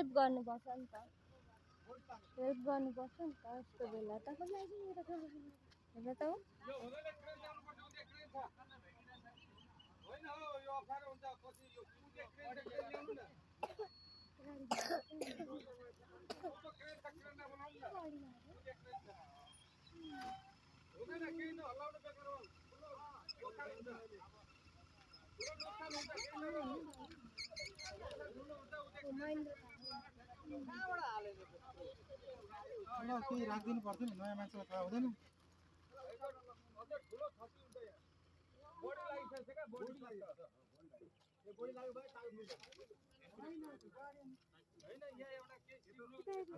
help गर्नुपर्छ नि त हेल्प गर्नुपर्छ नि त यस्तो बेला त हेर त केही राखिदिनु पर्थ्यो नि नयाँ मान्छेलाई थाहा हुँदैन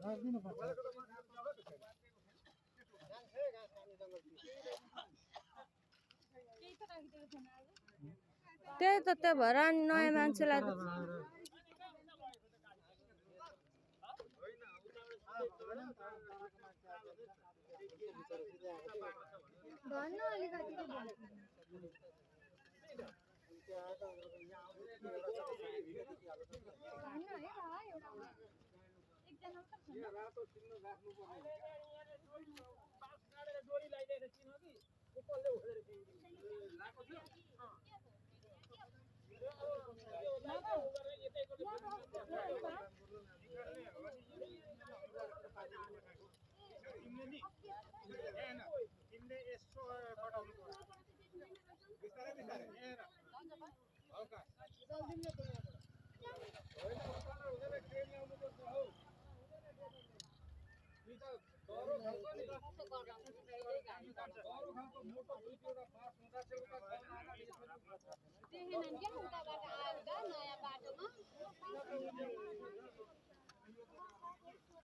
राखिदिनु पर्छ त्यही त त्यो भएर नि नयाँ मान्छेलाई भन्न अलिकति